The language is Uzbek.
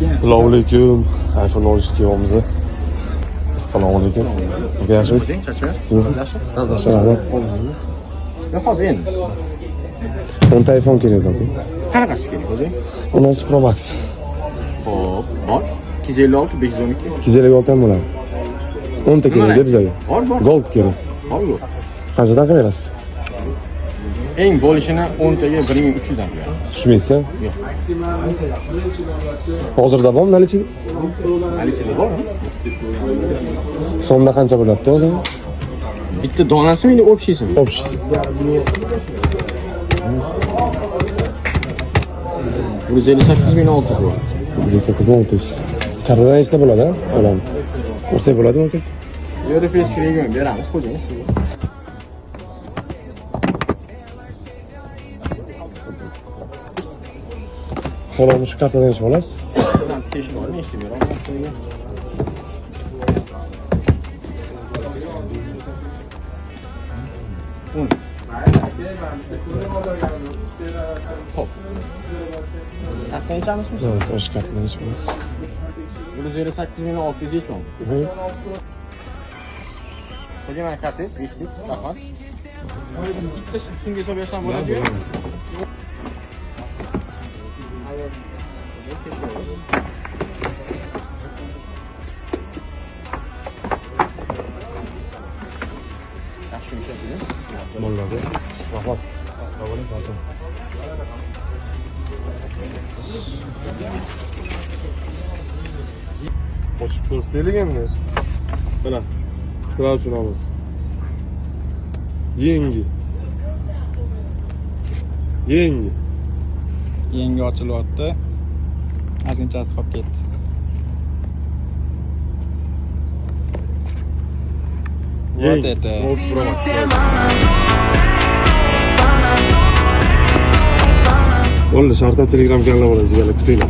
Assalomu alaykum. iPhone olishga kelyapmiz. Assalomu alaykum. Aka, yaxshimisiz? Kimsiz? Yaxshi, rahmat. Yo'q, hozir endi. 10 ta iPhone kerak edi, aka. Qanaqasi kerak o'zi? 16 Pro Max. Xo'p, bor. 256, 512. 256 ham bo'ladi. 10 ta kerak edi bizga. Bor, bor. Gold kerak. Bor, yo'q. Qanchadan qilib berasiz? Eng bo'lishini 10 taga 1300 dan beramiz. Tushmaysiz? Yo'q. Hozirda bormi наличие? Наличие bor. So'mda qancha bo'lyapti hozir? Bitta donasimi endi общий simi? Общий. 158 600 bo'ladi. 18600. Kartadan nechta bo'ladi, a? To'lam. Ko'rsak bo'ladimi, aka? Европейский region beramiz, xo'jayin sizga. To'lovni shu kartadan yechib olasiz. Bilan tesh bor, nechta beraman sizga? Un. Xo'p. Kartadan yechamizmi? Evet, o'sha kartadan yechib olasiz. 158 600 yechib. Xo'ja, mana kartangiz, yechdik. Rahmat. Bitta so'mga hisob bersam bo'ladi-yu. Yaxshi ishlating. Bo'ladi. Rahmat. Sog' bo'ling, sog'. Ochib ko'rsataylik endi. Mana sizlar uchun olamiz. Yangi. Yangi. Yangi ochilyapti. Ozginchasi qolib ketdi. Вот Yangi. это. 16 Pro Max. Bo'ldi, shartta Telegram kanali bo'ladi, sizlar kutinglar.